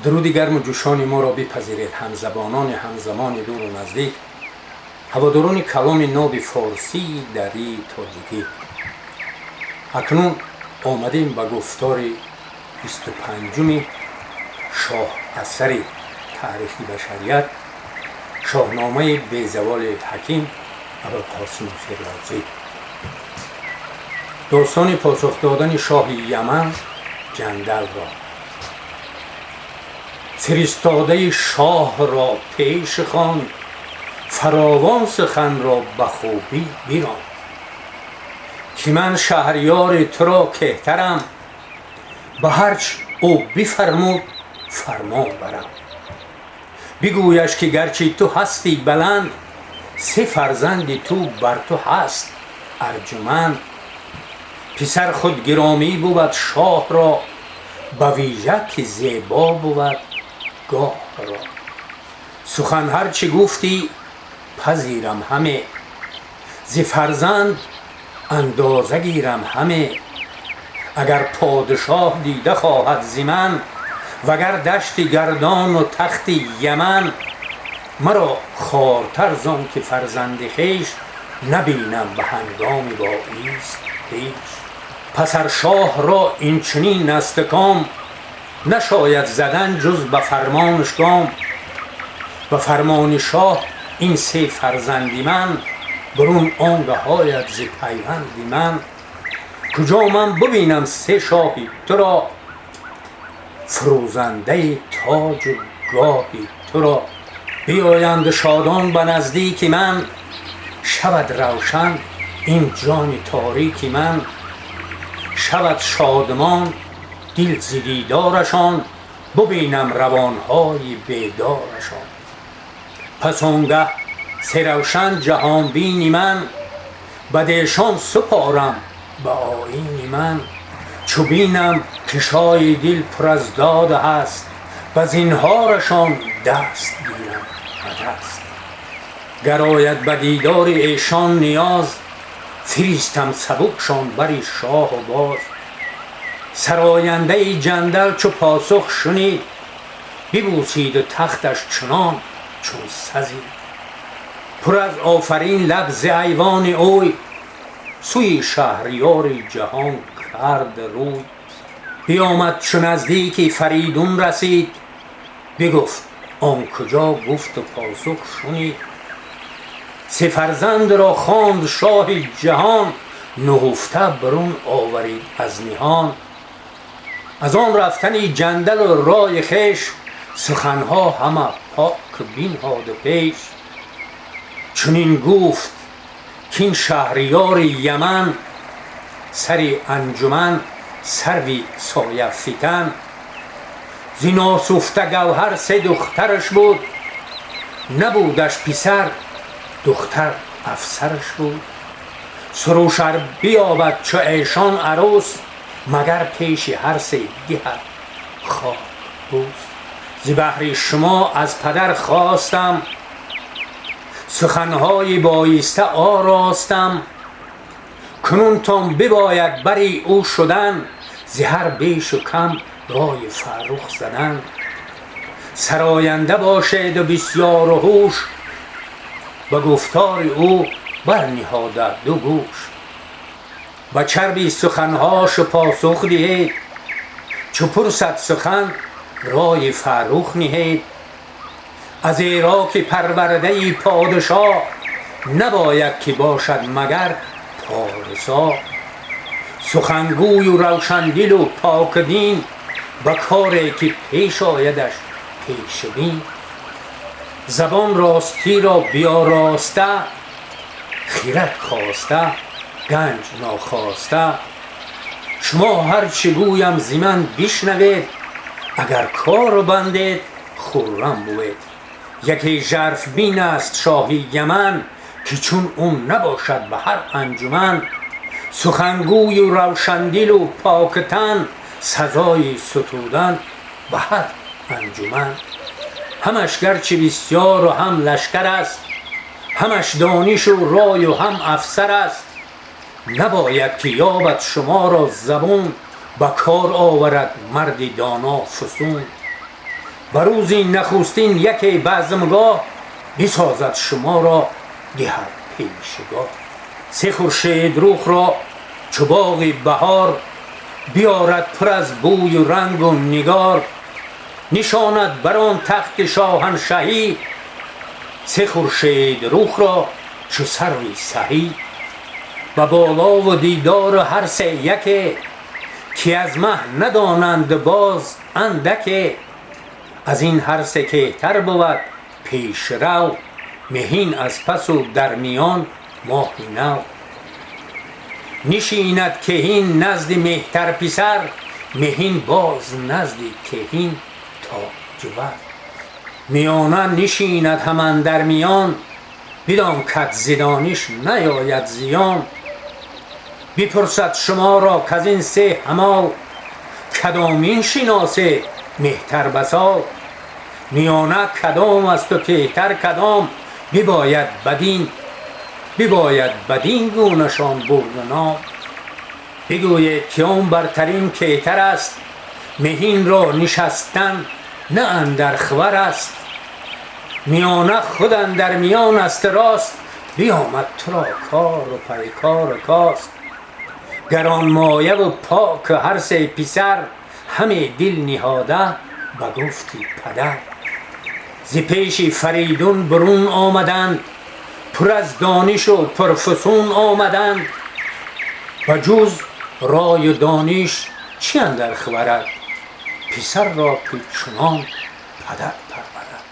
Дуруди гарму ҷӯшони моро бипазиред, ҳамзабонони ҳамзамони дуру наздик, ҳаводорони каломи ноби форсии дарии тоҷикӣ. Акнун омадем ба гуфтори 25-уми шоҳ асари таърихи башарият, Шоҳномаи безаволи ҳаким Абулқосими Фирдавсӣ, достони посух додани шоҳи Яман Ҷандалро. Фиристодаи шоҳро пеш хонд, фаровон суханро ба хубӣ биронд, ки ман шаҳриёри туро кеҳтарам, ба ҳарч ӯ бифармуд фармон барам. Бигӯяш, ки гарчи ту ҳастӣ баланд, се фарзанди ту бар ту ҳаст арҷуманд. Писар худ гиромӣ бувад шоҳро, ба вижа ки зебо бувад гоҳро. Сухан ҳарчи гуфтӣ, пазирам ҳаме, зи фарзанд андоза гирам ҳаме. Агар подшоҳ дида хоҳад зи ман, вагар дашти гардону тахти Яман, маро хортар зон ки фарзанди хеш набинам ба ҳангоми боист пеш. Пас ар шоҳро инчунин аст ком, нашояд задан ҷуз ба фармонаш гом. Ба фармони шоҳ ин се фарзанди ман бурун он гаҳ ояд зи пайванди ман. Куҷо ман бубинам се шоҳи туро, фурӯзандаи тоҷу гоҳи туро? Биёянд шодон ба наздики ман, шавад равшан ин ҷони торики ман. Шавад шодмон дил зи дидорашон, бубинам равонҳои бедорашон. Пас он гаҳ се равшан ҷаҳонбини ман бадешон супорам ба оини ман. Чу бинам ки шоҳи дил пур аз дод ҳаст, ба зинҳорашон даст гирам ба даст. Гар ояд ба дидори эшон ниёз, фиристам сабукшон бари шоҳу боз. Сарояндаи Ҷандал чу посух шунид, бибӯсиду тахташ чунон чун сазид. Пур аз офарин лаб зи айвони ӯй сӯи шаҳриёри ҷаҳон кард рӯй. Биёмад, чу наздики Фаридун расид, бигуфт он куҷо гуфту посух шунид. Се фарзандро хонд шоҳи ҷаҳон, нуҳуфта бурун оварид аз ниҳон. Аз он рафтани Ҷандалу рои хеш суханҳо ҳама пок бинҳоду пеш. Чунин гуфт, кин шаҳриёри Яман, сари анҷуман, сарви сояфитан, зи носуфта гавҳар се духтараш буд, набудаш писар, духтар афсараш буд. Суруш ар биёбад чу эшон арӯс, магар пеши ҳар се диҳад хок бӯс. Зи баҳри шумо аз падар хостам, суханҳои боиста оростам. Кунун бибояд бари ӯ шудан, зи ҳар бешу кам рой фаррух задан. Сароянда бошеду бисёру ҳуш, ба гуфтори ӯ барниҳода ду гӯш. Ба чарби суханҳошу посух диҳед, чу пурсад сухан, рои фаррух ниҳед. Аз эро ки парвардаи подшоҳ набояд ки бошад магар порсо. Сухангӯю равшандилу покдин, ба коре ки пеш оядаш пешбин. Забон ростиро биёроста, хирад хоста, ганҷ нохоста. Шумо ҳарчи гӯям зи ман бишнавед, агар кору бандед, хуррам бувед. Яке жарфбин аст шоҳи Яман, ки чун ӯ набошад ба ҳар анҷуман. Сухангӯю равшандилу поктан, сазои сутудан ба ҳар анҷуман. Ҳамаш гарчи бисёру ҳам лашкар аст, ҳамаш донишу рою ҳам афсар аст, набояд ки ёбад шуморо забун, ба кор оварад марди доно фусун. Ба рӯзи нахустин яке базмгоҳ бисозад, шуморо диҳад пешгоҳ. Се хуршедрухро чу боғи баҳор биёрад, пур аз бӯю рангу нигор, нишонад бар он тахти шоҳаншаҳӣ, се хуршедрухро чу сарви саҳӣ. Ба болову дидору ҳар се яке, ки аз маҳ надонанд боз андаке. Аз ин ҳар се кеҳтар бувад пешрав, меҳин аз пасу дар миён моҳи нав. Нишинад кеҳин назди меҳтар писар, меҳин боз назди кеҳин тоҷвар. Миёна нишинад ҳам андар миён, бидон кат зи дониш наёяд зиён. Бипурсад шуморо, каз ин се ҳамол кадомин шиносе меҳтар басол? Миёна кадом асту кеҳтар кадом? Бибояд бадин гунашон бурду ном. Бигӯед, ки он бартарин кеҳтар аст, меҳинро нишастан на андар хвар аст. Миёна худ андар миён аст рост, биёмад туро кору пайкору кост. Гаронмояву поку ҳар се писар ҳаме дил ниҳода ба гуфти падар. Зи пеши Фаридун бурун омаданд, пур аз донишу пурфусун омаданд. Ба ҷуз рою дониш чӣ андар хварад писарро, ки чунон падар парварад?